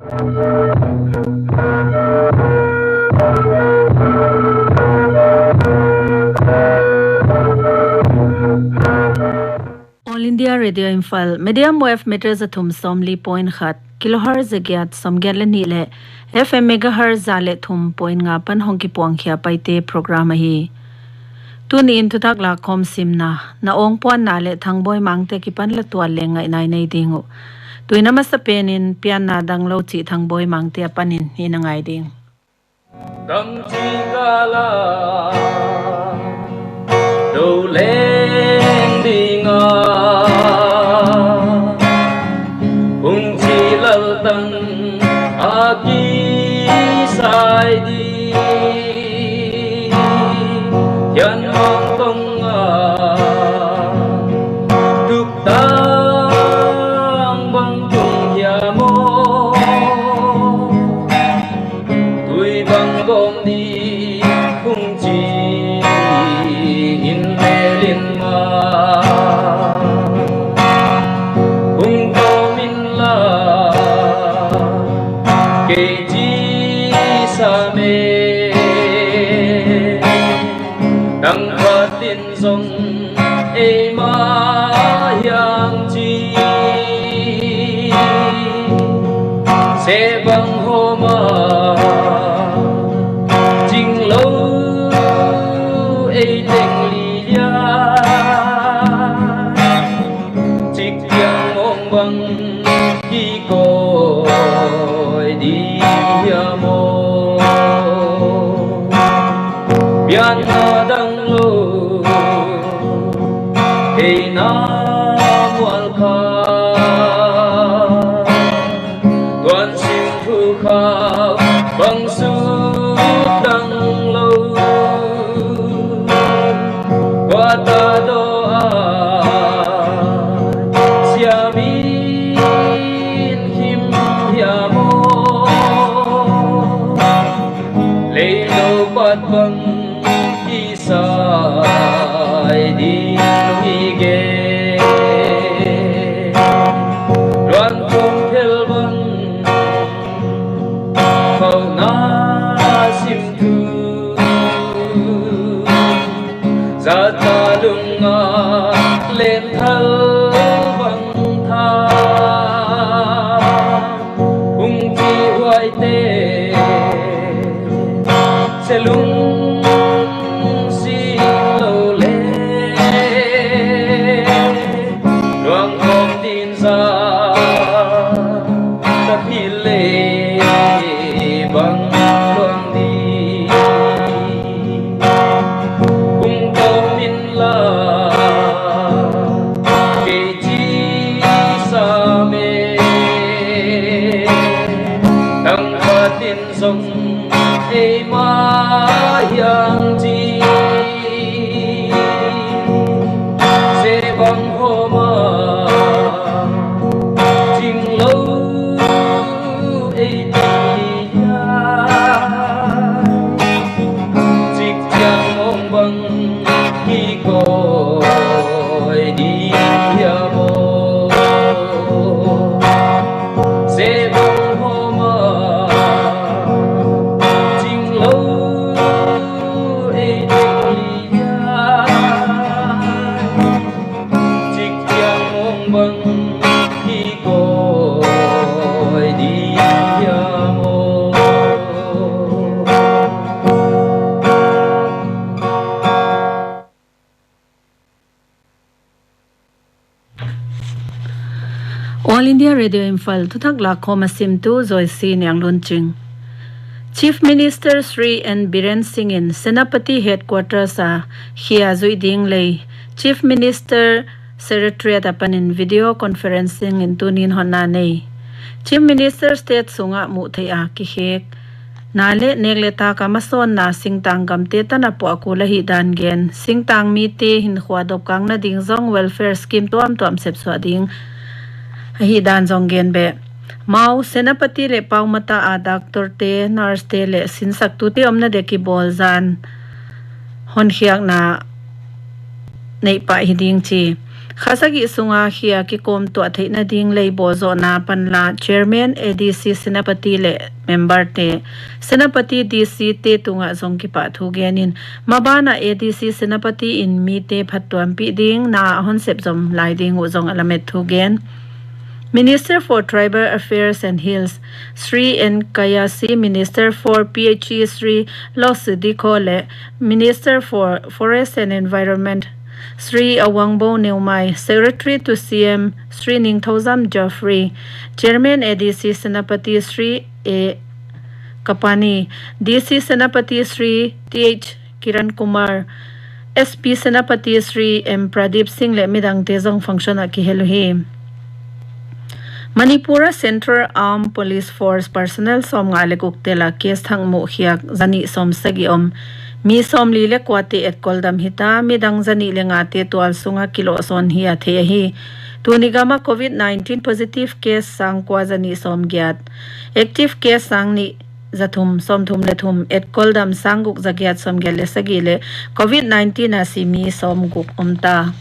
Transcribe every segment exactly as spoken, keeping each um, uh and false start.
All India Radio Imphal, medium wave meter za thum sawmli point khat, kilohertz za giat sawmgiat leh nih leh F M megahertz za leh thum point nga apan hong kipuang khia Paite program ahi. Tuni'n thuthak lakkhawm simna, na awng puanna leh Thangboi Mangte akipan la tual leng ngaihna i nei ding uh. Tuin a masapen in pianna danglo chih Thangboi Mangte apan in i na ngai ding. Tang chi kala, do leng ding a, hung chi laltang a kisai di. Thian mang tong a, tuk tang bang tung hiam aw. Tui bang gawm di hung chi in melin ma. Hung tawm in la, kei chi sa me. Tang khat in zong ei mah hiam chi. Se bang hawm a, ching lou ei teng li lia. Chik chiang mawng bang kikoih di hiam aw. Pianna danglo, hei na mual kha. Tuan sim thu khau bang sut danglo. Kua ta do a, siam in him hiam aw. Lei lo pat bang kisai di lung i gen. Luan kum phel bang khau na sim thu. Zata lung a len thal bang tha. Hung chi huaite, se lungsim lou le. Luang khawm din za, ta phil le, bang luang di. Hung tawm in la, kei chi sa me. Tang khat in zong ei mah hiam chi. Se bang hawm a, ching lou ei teng li lia. Chik chiang mawng bang kikoih di hiam aw. Se bang hawm a, ching lou ei teng li lia. Chik chiang mawng bang kikoih di hiam aw. All India Radio Imphal, thuthak lakkhawm a simtu Joyce Nianglunching. Chief Minister Shri N Biren Singh in Senapati Headquarters a khia zuih ding lei Chief Minister Secretariat apan in video conferencing in tuni'n honna nei. Chief Minister State sungah muh theih a kikhek na leh nek leh tak a masawnna singtang gamte tan a puah kul ahihdan gen, singtang mite hinkhua dopkakna ding zong welfare scheme tuamtuam sepsuah ding ahihdan zong gen beh. Mao, Senapati leh Paumata a doctor te, nurse te leh sinsaktute omna dek i bawl zan honkhiakna neih pah hi ding chi. Kha sagih sunga khia kikawm tuah theihna ding lei bawlzohna panla Chairman A D C Senapati leh member te, Senapati D C te tungah zong kipahthu gen in, maban ah A D C Senapati in mite phattuampih ding na a hon sep zom lai ding uh zong a lamet thu gen. Minister for Tribal Affairs and Hills, Shri N Kayasi, Minister for P H E, Shri Losudikho leh Minister for Forest and Environment, Shri Awangbow Newmai, Secretary to C M, Shri Ningthoujam Geoffrey, Chairman A D C Senapati, Shri A Kapani, D C Senapati, Shri Th Kiran Kumar, S P Senapati, Shri M Pradeep Singh leh midangte zong function ah kihel uhi. Manipur a Central Armed Police Force personnel sawmnga leh guk tel a case thak muhkhiak zanih sawmsagih om. Mi sawmli leh kuate etkol dam hita, midang zanih leh ngate tual sunga kiloh sawn hi a theih ahi. Tuni gam a COVID nineteen positive case sangkua zanih sawmgiat, active case sangnih zathum sawmthum leh thum, etkol dam sangguk zagiat sawmgiat leh sagih leh COVID nineteen a si mi sawmguk omta.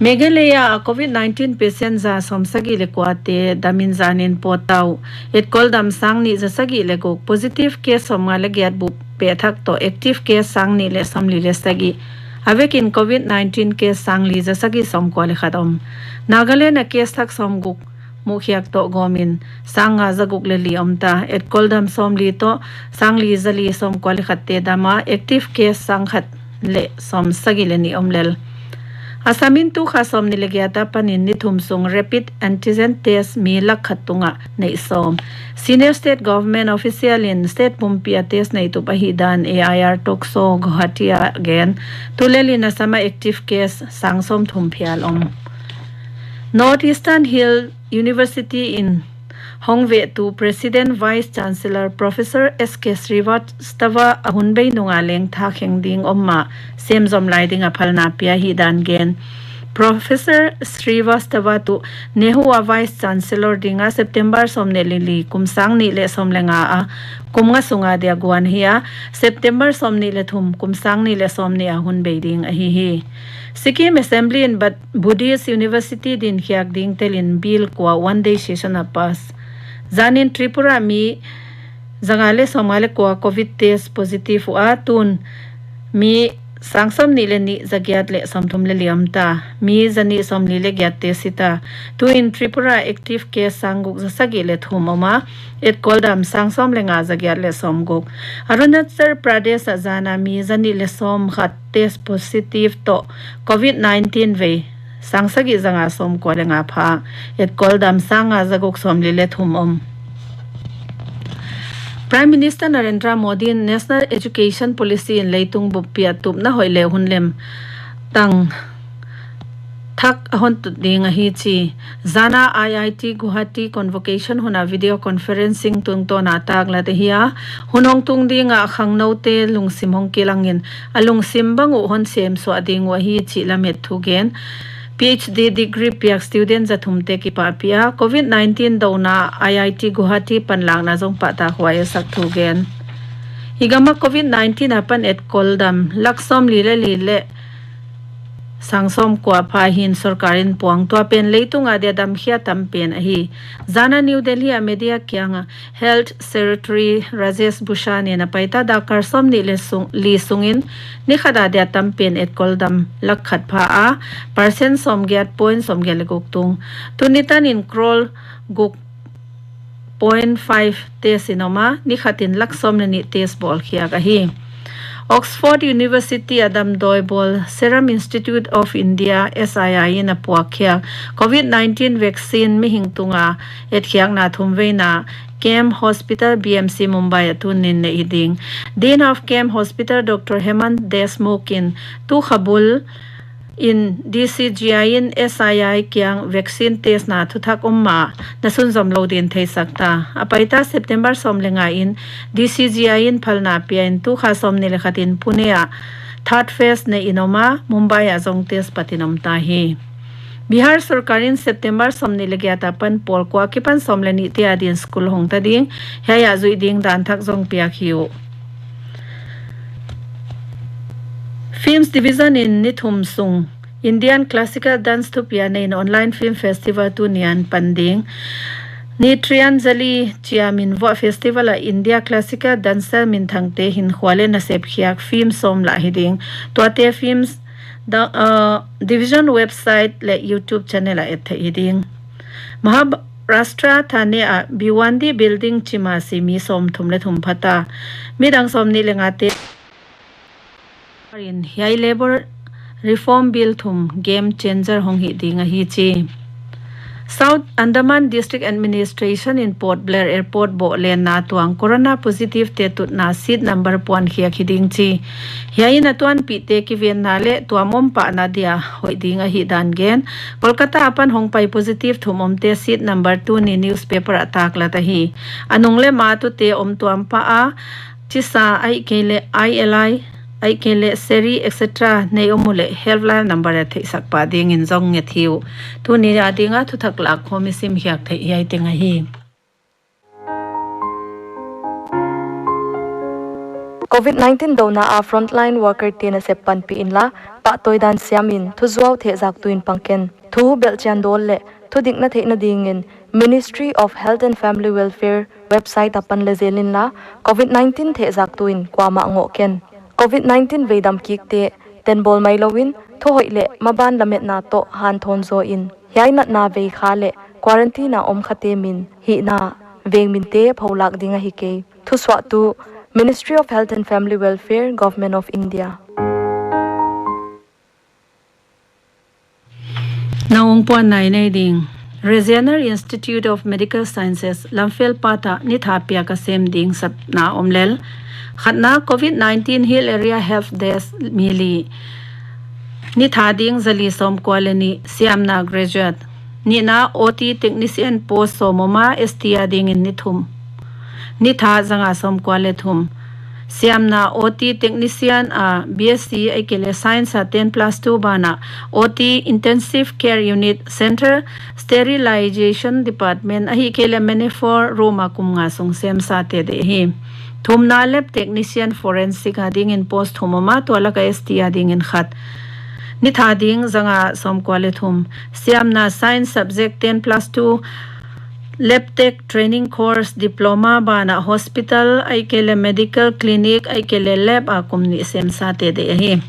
Meghalaya a COVID nineteen patient za sawmsagih leh kuate damin zanin pawt uh. Etkol dam sangnih zasagih leh guk, positive case sawmnga leh giat bup pehthak toh active case sangnih leh sawmli leh sagih. A vekin COVID nineteen case sangli zasagih sawmkua leh khat om. Nagaland a case thak sawmguk muhkhiak toh gawmin sangnga zaguk leh li omta. Etkol dam sawmli toh sangli zali sawmkua leh khatte dam a, active case sangkhat leh sawmsagih leh nih om lel. Assam in tu kha sawmnih leh giat a panin ni thum sung rapid antigen test mi lakh khat tungah neih sawm. Senior state government official in state pumpi a test neih tup ahihdan A I R talk show Guwahati a gen. Tulel in Assam a active case sang sawmthum phial om. North Eastern Hill University in hong vehtu President Vice Chancellor Professor S K Srivastava a hun bei nunga leng tha kheng ding om mah sem zom lai dinga phalna pia hi dan gen. Professor Srivastava tuh NEHU a Vice Chancellor dinga September sawmnih leh li kum sangnih leh sawm leh nga a kum nga sunga dia guan hi a, September sawmnih leh thum kum sangnih leh sawmnih a hun bei ding ahi hi. Sikkim Assembly in Bud- Buddhist University dinkhiak ding telin bill kua one day session a pass. Zanin Tripura mi zanga leh sawmnga leh kua COVID test positive uh a, tun mi sang sawmnih leh nih zagiat leh sawmthum leh li omta. Mi zanih sawmli leh giat test hita. Tuin Tripura active case sangguk zasagih leh thum om a, etkol dam sang sawm leh nga zagiat leh sawmguk. Arunachal Pradesh a zana mi zanih leh sawmkhat test positive toh COVID nineteen vei sang sagih zanga sawmkua leh nga pha, etkol dam sang nga zaguk sawmli leh thum om. Prime Minister Narendra Modi in National Education Policy in leitung buppi a tupna hoih leh hun lem tang thak a hon tut ding ahi chi. Zana I I T Guwahati convocation hun a video conferencing tungtawn a taklat ahi a, hun hong tung ding a khangnoute lungsim hong kilangin a lungsim bang uh hon semsuah ding uh ahi chih lamet thu gen. P H D degree piak student zathum te kipahpih a, COVID nineteen douna I I T Guwahati panlakna zong pahtakhuai a sak thu gen. I gam a COVID nineteen apan etkol dam lakh sawmli leh li leh sang sawmkua pha hi'n sorkar in puang, tua pen leitung a dia damkhia tam pen ahi. Zana New Delhi a media kianga Health Secretary Rajesh Bhushan in a paita dakar sawmnih leh sung, li sungin nikhat a dia tam pen etkol dam lakh khat pha a, percent sawmgiat point sawmgiat leh guk tung. Tuni tanin crore guk point five test in om a, nikhat in lakh sawm leh nih test bawlkhiak ahi. Oxford University a damdawi bawl Serum Institute of India, S I I, in a puakkhiak COVID nineteen vaccine mihing tunga etkhiakna thumveina KEM Hospital, B M C, Mumbai a tunin neih hi ding. Dean of KEM Hospital Doctor Hemant Deshmukh in tu kha bul in D C G I in S I I kiang vaccine test na thuthak om mah na sunzom lou din theisak ta. A paita September sawm leh nga in D C G I in phalna pia in tu kha sawmnih leh khat in Pune a third phase neih in om a, Mumbai a zong test patin om ta hi. Bihar sorkar in September sawmnih leh giat apan pawl kua kipan sawm leh nih te adin school hong ta ding, hiai a zuih ding dan thak zong piak hi uh. FIMS Division in ni thum sung Indian Classical Dance thupia nei in online film festival tuni'n pan ding. Nityanjali chia min vuah festival ah India Classical Dancer minthangte hinkhua leh nasep khiak film sawm lah hi ding. Tuate films da, uh, division website leh YouTube channel ah et theih hi ding. Maharashtra Thane ah Bhiwandi building chim a si mi sawmthum leh thum phata. Midang sawmnih leh ngate in hiai Labour Reform Bill thum game changer hong hi ding ahi chi. South Andaman District Administration in Port Blair Airport bohlenna tuang corona positive te tutna seat number puan khiak hi ding chi. Hiai in a tuanpihte kivenna leh tuam om pahna dia hoih ding ahihdan gen. Kolkata apan hongpai positive thum omte seat number tuni newspaper ah taklat ahi. A nung leh ma tute om tuam pah a, chisa ahihkeileh I L I, ahihkeileh seri, et cetera nei om uleh helpline number a theihsak pah dingin zong nget hi uh. Tuni a dinga thuthak lak khawm i sim khiak theih hiai teng ahi. Covid nineteen douna a frontline worker te nasep panpih inla, pahtawi dan siamin thuzuau thehzaktu in pang ken. Thu belhchian dawl leh thudikna theihna dingin Ministry of Health and Family Welfare website apan leh zel inla, Covid nineteen thehzaktu in kuamah ngoh ken. Covid nineteen veidam kikte tenbawl mailouin thuhoih leh maban lametna toh hanthawn zaw in. Hiai natna vei kha leh quarantine a om khate min hihna veng minte pholak ding ahi kei. Thusuahtu Ministry of Health and Family Welfare, Government of India. Na ong puan nai nei ding. Regional Institute of Medical Sciences Lamphel Pat ah nitha piak a sem ding sapna om lel. Khatna Covid nineteen Hill Area Help Desk mi li. Nitha ding zali sawmkua leh nih, siamna graduate. Nihna O T technician post sawm om a, S T a dingin ni thum. Nitha zanga sawmkua leh thum. Siamna O T technician a B S C ahihkeileh science a ten plus two banah O T intensive care unit, central sterilization department ahihkeileh manifold room a kum nga sung semsate deih hi. Thumna lab technician forensic a dingin post thum om a, tua laka S T a dingin khat. Nitha ding zanga sawmkua leh thum. Siamna science subject ten plus two, lab tech training course diploma banah hospital ahihkeileh medical clinic ahihkeileh lab a kum nih semsate deih ahi.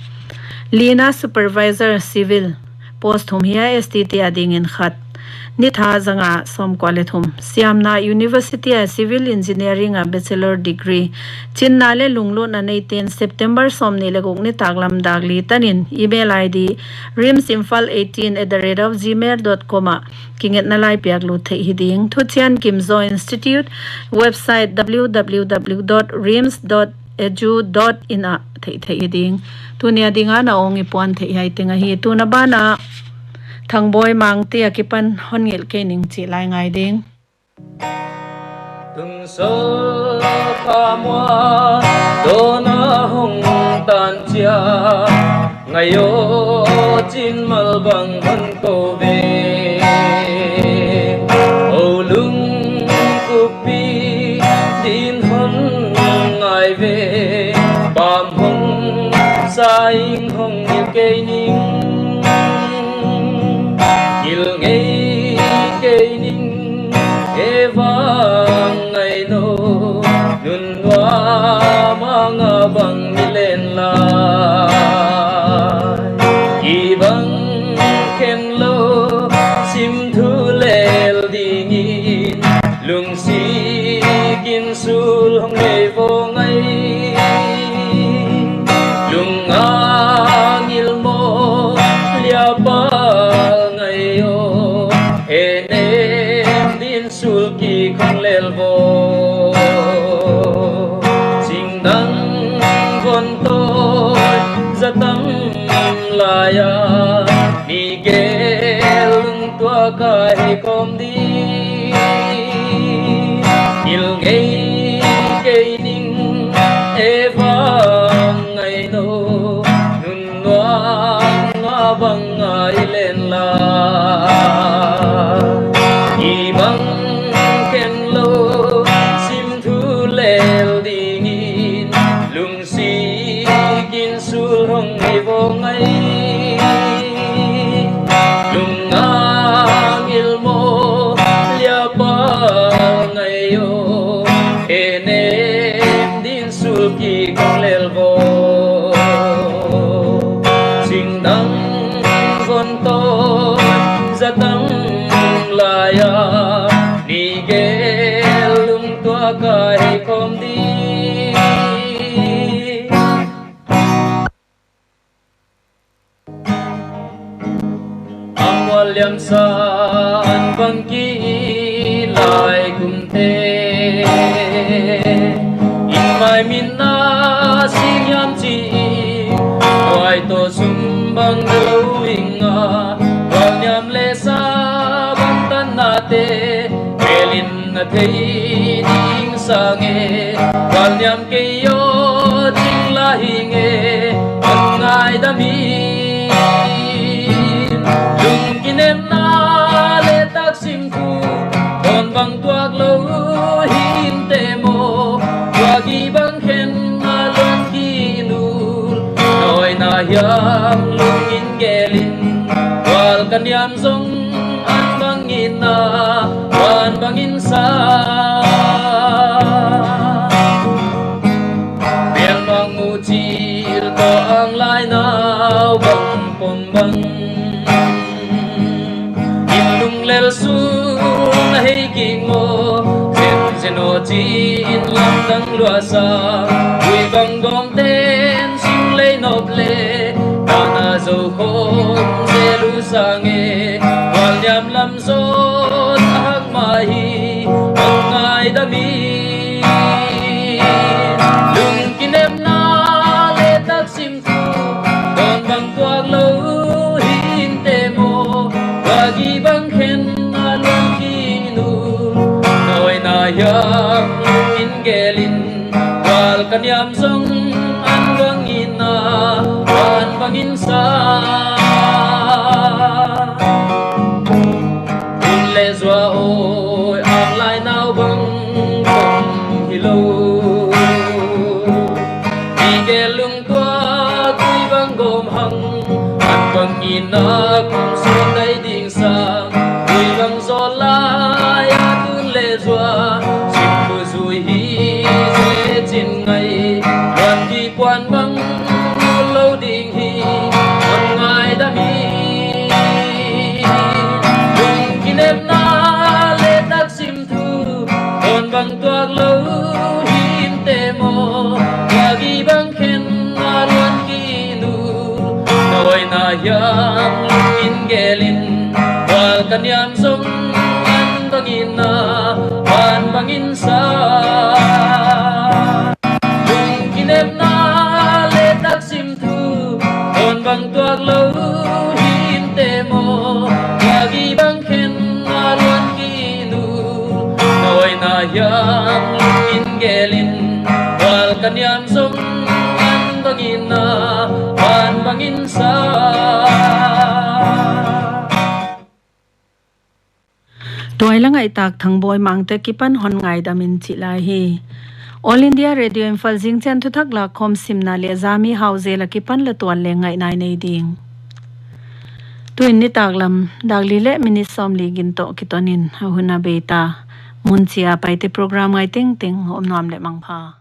Lina supervisor civil post thum hi a, S T te a dingin khat. Nitha zanga sawmkua leh thum. Siamna university a civil engineering a bachelor degree. Chinna leh lunglutna neiten September sawmnih leh guk nitaklam dak li tanin email I D rimsimphal eighteen at the rate of gmail dot com ah kingetna lai piak lut theih hi ding. Thuchian Kimzo Institute website W W W dot rims dot edu dot in ah theih theih hi ding. Tuni a dinga na ong i puan theih hiai teng ahi. Tuna bana Thangboi Mangte akipan hon ngilh kei ning chih lai ngai ding. Tun so kha mua dona hong tan chia, ngai o chin mal bang hon kou ve. O lung kupi din hon ngai ve, pam hong saing hong ngil kei ning, ngil ngei kei ning, e vang ngai no, nun nuam a nga bang mi len lai. Kibang khen lou, sim thu lel dingin, lungsikin sul hong nei vo ngai. Lung a ngil mo, lia pal ngai o, e nem din sul ki khong lel vo. Singdang von to zatam lai a, mi gel lung tua ka hi kom di. Ngil ngei kei ning, e vang ngai no, nun nuam a bang ngai len la. Kibang khen lou, sim thu lel dingin, lungsikin sul hong nei vo ngai. ka hei khawm di. A mual liam san bang ki lai kumte, in mai min na sing hiam chi, tuai to sum bang lo ing a, tual niam le sa bang tan na te, pelin na thei ding sang e, tual niam kei aw ding la hing e, hon ngaidam in. Lungkimnepna le taksim thu, hon bang tuak lou hinte maw, tuak i bang khen a luan ki nul, nawi na hiam lungin gelin, tual ka niam zong an bangin a, tuan bangin sa. Bial mang mu chil to ang lai nau bang pom bang. In lung lel sung na hei king maw, zen zen aw chi in lam dang lua sa. Ui bang gom ten sing lei nop le, ta na zo khom ze lu sang e, tual niam lam zot a hak mai hi, hon ngaidam in. Lungkimnepna le taksim thu, hon bang tuak lou hinte maw, tuak i bang khen a luan ki nul, nawi na hiam lungin gelin, tual ka niam zong an bangin a, an bangin sa. Tun le zua aw, ang lai nau bang kong hi lou. I gel lung tuak ui bang gom hang, an bangin a kum suan dai ding sang. Ui bang zol lai a tun le zua, sim bu zui hi ze chin ngai. Luan ki puan bang lou ding hi, hon ngaidam in. Lungkimnepna le taksim thu, hon bang tuak lou hinte maw, tuak i bang khen a luan ki nul, nawi na hiam lungin gelin, tual ka niam zong an bangin a, an bangin sa. Lungkimnepna le taksim thu, hon bang tuak lou hinte maw, tuak i bang khen a luan ki nul, nawi na hiam lungin gelin, tual ka niam zong an bangin a, an bangin sa. Tuai la ngaihtak Thangboi Mangte kipan hon ngaidam in chih lai hi. All India Radio Imphal zingchian thuthak lakkhawm simna le Zami Hauzel a kipan la tual le ngaihna i nei ding. Tuin nitaklam dak li le minit sawmli gin toh kiton in a hun a bei ta. Mun chia Paite program ngai tengteng om nuam le mangpha.